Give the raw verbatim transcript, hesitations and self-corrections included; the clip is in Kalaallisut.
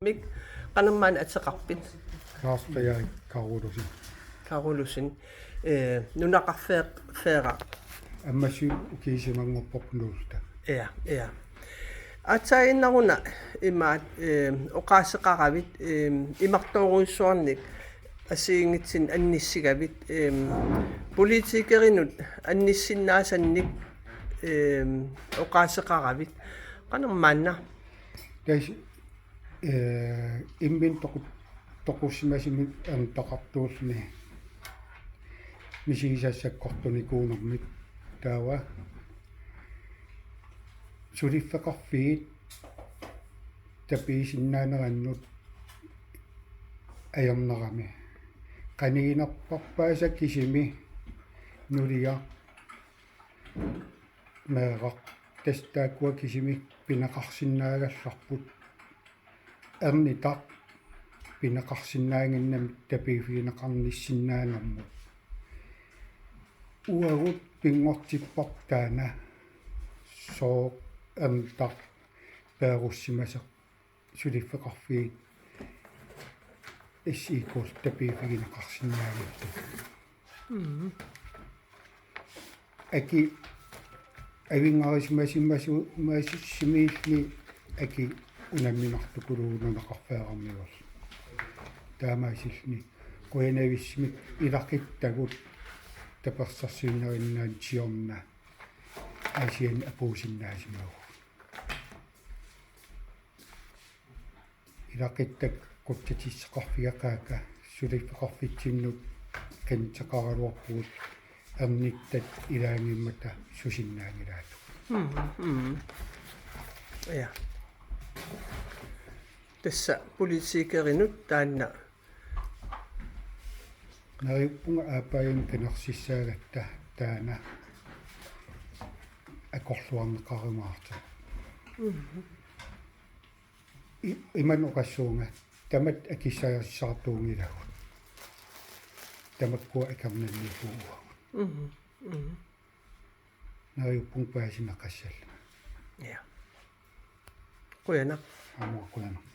Mik, qanormaanna ateqarpit? Lars Frederik Karolussen. Karolussen. Eh, nunaqarfeeq-, feera. Ammassivik ukiisimanngorpoq Nuulluta. Ja, ja. Aatsaannguaq una imaat, eh, oqaaseqaravit, eh, imartoorujussuarnik assigiinngitsunik annissigavit, eh, politikerinut annissinnaasannik, eh, oqaaseqaravit. Qanormaanna? Tassa, eh, imminut toqu-, toqussimasumik ernutaqartuulluni misigisat sakkortunikuunermik taava suliffeqarfiit tapiisinnaanerannut ajornarami. Qaniginerpaarpaasa kisimi nuliaq meeraq tassa taakkua kisimik pineqarsinnaagallarput. Ernutaq pineqarsinnaannginnami tapiiffigineqarnissinnaanermut. Uagut pinngortipparput taanna sooq ernutaq peerussimasoq suliffeqarfiit S I K-llu tapiiffigineqarsinnaanngillat. Mm. Aki avinngarusimasimasu-, masimiilluni aki unamminartukuluuvoq nunaqarfeerarmiuerluni. Taamaasilluni qujanavissumik ilaquttagut tapersersuinnarinnaanik siorna Aasianni apuussinnaasimavagut. Ilaquttakka qutsatissuseqarfigeqaakka suliffeqarfitsinnut qinnuteqaraluarpugut ernuttat ilaanngimmata susinnaanngilaat. Mm, mm. Ja. Tassa politikerinut taanna. Neriuppunga aappaagunik qinersissaagatta taanna akorluarneqarumaartoq. Mm. I-, imannak oqassuunga, tamatta akissagassartuunngilagut. Tamakkua akornanniippugut. Mhm, mhm. Neriuppunga paasineqassallunga. Ja. Qujanaq. Aamma qujanaq.